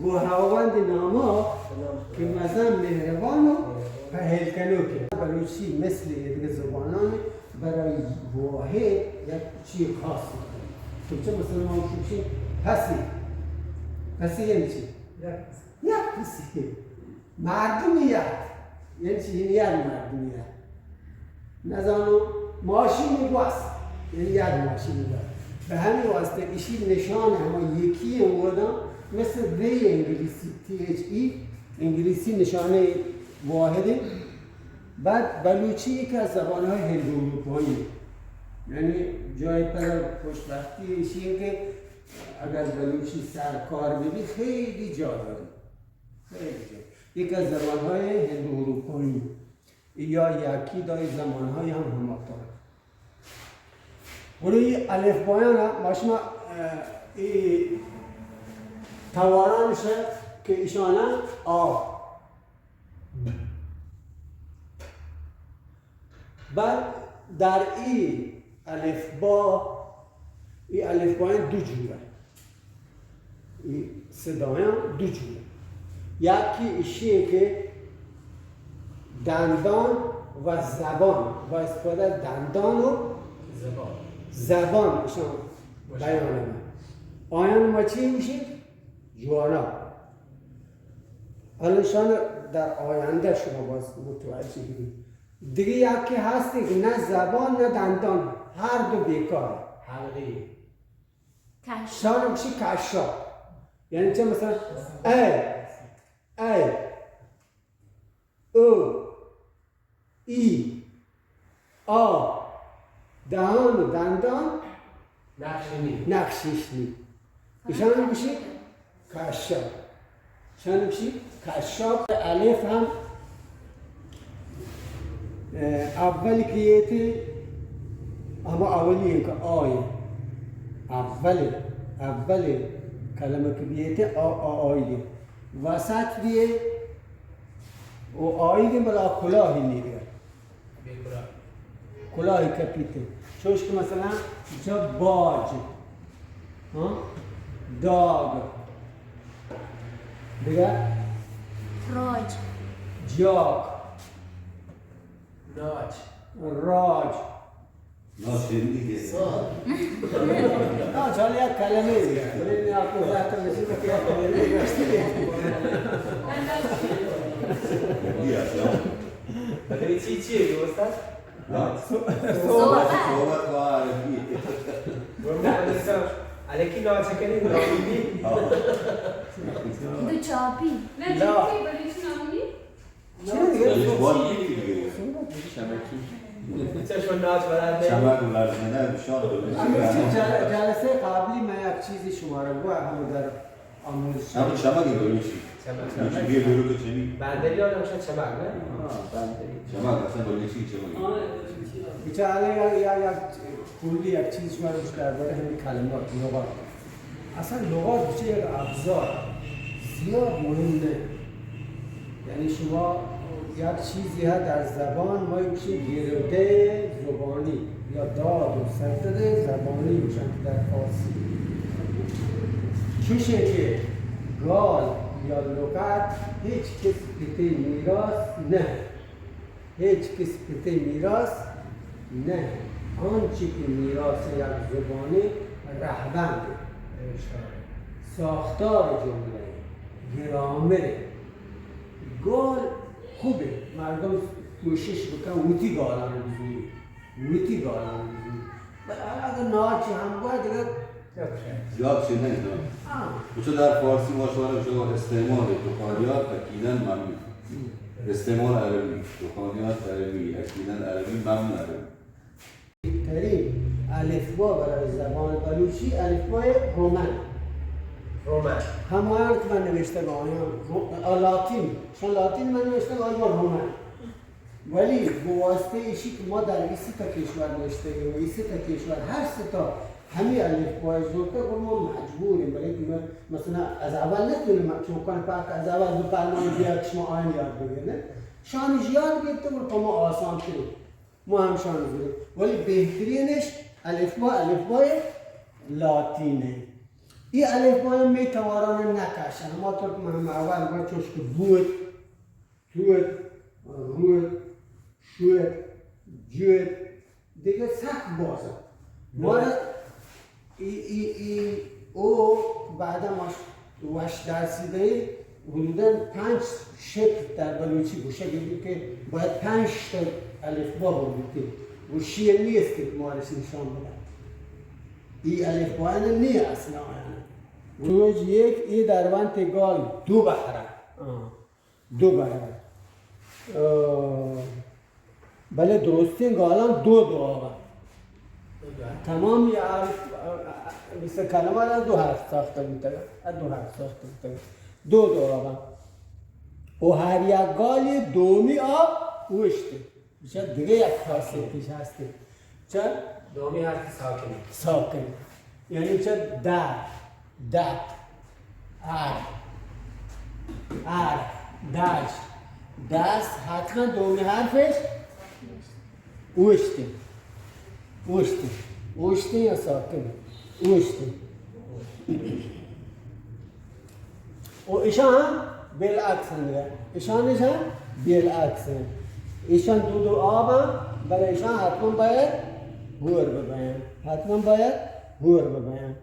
گوں ہاوند ناما کہ مزن، مہربان و پہل کنوکیں۔ بلوچی مثل ایدگہ زبانان برای واحد یک چی خاص کنت۔ چمچہ مثلاً ما گوشیں پسی۔ پسی یعنی چی؟ یک پسی۔ مردمیت۔ یعنی چی؟ یعنی یک مردمیت۔ نزانوں، ماشین گوست، یعنی یک ماشین گوست۔ بہ ہمے واسطہ ایشی نشان ہما یکی ایں، اودا مثل ری انگلیسی، تی ایچ ای انگلیسی نشانہ واحد ایں۔ بعد بلوچی یک از زبان‌های هندو اروپایی ایں۔ یعنی جای پدر خوشبختی ایشی ایں کہ اگر بلوچی سر کار ببی، خیلی جا داری۔ خیلی جا۔ یک از زبان‌های هندو اروپایی ایں۔ یا یکی دای زمان‌های هم همکار۔ گڑا ای الفبایان ما شما، اه، ای تواران شه که ایشان آ، ب، ب. بعد در ای الفبا، ای الفبایان دو جوره. ای صدایان دو جوره. یکی ایشی ایں که دندان و زبان، با استفاده از دندان و زبان. زبان ایشان بیان ما. آیان ما چی میشه؟ جوانا. حالا ایشان در آینده شما باز متوجه بید. دیگه یکی هستی که نه زبان نه دندان، هر دو بیکار. حلقه‌ای. کشاپ. شان میشه کشاپ. یعنی چه؟ مثلاً ای، ای، او، ای، آ، دهان و دندان نقشی نی. نقشیش نی. ایشان میشه کشاپ. شان چی؟ کشاپ. الف هم، اه، اول که یه تی، اما اولی ایں که آی. اول، اول کلمه که بیه تی آ، آ، آی. وسط بیه و آی، بلا کلاهی نیده. کلاهی کپیت. چوش که مثلاً جا باج، ها؟ داگ. دیگه؟ راج. جاک. ناج. راج. ناج هندی که. ناج حالا یک کلمه دیگه. بلے آپ کو بات تو نصیب کیا کلمه دیگه. هندی است. بلے چی، چی ایں استاد؟ ها؟ صحبت. صحبت و عربی. الکی ناچ کنی، نامیدی. ها. دو چاپی. نه، لا. چی، بلے چی نامی؟ چی دیگه؟ بلے چی دیگه؟ شمکی. چه شو ناچ بلد نه؟ چمک بلد نه، بشار بلد. جل-، جلسه قبلی من یک چیزی شما را گو هم در آموزش. همون چمک بلوچی. چمک. بلوچی بیه بیرو که چمی؟ بندری آن همشه چمک، نه؟ آه، بندری. چمک، اصلاً بلوچی چمک. بیچاره یا، یا، یا کلی یک چیز شما روش درباره همین کلمات، لغات. اصلاً لغات بچه یک ابزار زیاد مهم نه. یعنی شما یک چیزی ها در زبان، ما گوشیم گرده زبانی یا داد و ستد زبانی گوشن که در فارسی. چوشیں که گال یا لغت هیچ کس پتی میراث نه. هیچ کس پتی میراث نه. آنچه که میراث یک زبانی رهبند، ساختار جمله، گرامر، گال خوبه، مردم کوشش بکن وتی گالان بزوری، وتی گالان بزوری. بلے اگر ناچی هم گوه دیگه جواب چی نه، نه. ها. اچھا، در فارسی ما شما را شما استعمال دخانیات اکیداً ممنوع. استعمال عربی، دخانیات عربی، اکیداً عربی، ممنوع عربی. بهترین الفبا برای زبان بلوچی الفبای رومن. رومن. همانند که من نوشته با آیان رو-، آ، لاتین. چون لاتین من نوشته با آیان رومن. ولی به واسطه ایشی که ما در این سه تا کشور نشتگیم و این سه تا کشور هر سه تا همی الفبای زرته، گڑا ما مجبوریم، بلے که ما مثلاً از اول نتونیم چوکان پاک از اول بفرماییم بیا که شما آیان یاد بگیرین. شانش یاد گرفته و پا ما آسان ترین. ما هم شانش گرفت. ولی بهترینش الفبا، الفبای لاتینه. ای الف با می تواران نکشن، ما تو مهم اول ما چوش که بود، توت، روت، شوت، جوت، دیگه سخت بازه. ما را ای، ای، ای، او بعدا ما وش درسی ده، حدوداً پنج شکل در بلوچی گوشه گیری که باید پنج تا الف با بودی و شیه نیست که ما رسی نشان بدن. ای الف با نه نیه اصلاً. روز یک ای درونت گال دو بهره. آه. دو بهره. آه. بلے درستیں گالاں دو دو آباں. تمامی حرف، مثل کلمہ را دو حرف ساخته بوتگ، ا دو حرف ساخته بوتگ. دو دو آباں. و هر یک گالی دومی آب اوشت. چه دیگه یک خاصیتش هستی. چه؟ دومی حرف ساکن. ساکن. یعنی چه؟ در. دت، ار، ار، دش، دست، حتماً دومی حرفش اوشته. اوشته. اوشته یا ساکن؟ اوشته. و ایشان هم بالعکس انت. ایشان، ایشان بالعکس انت. ایشان دو دو آب انت، بلے ایشان حتماً باید هور ببین. حتماً باید هور ببین.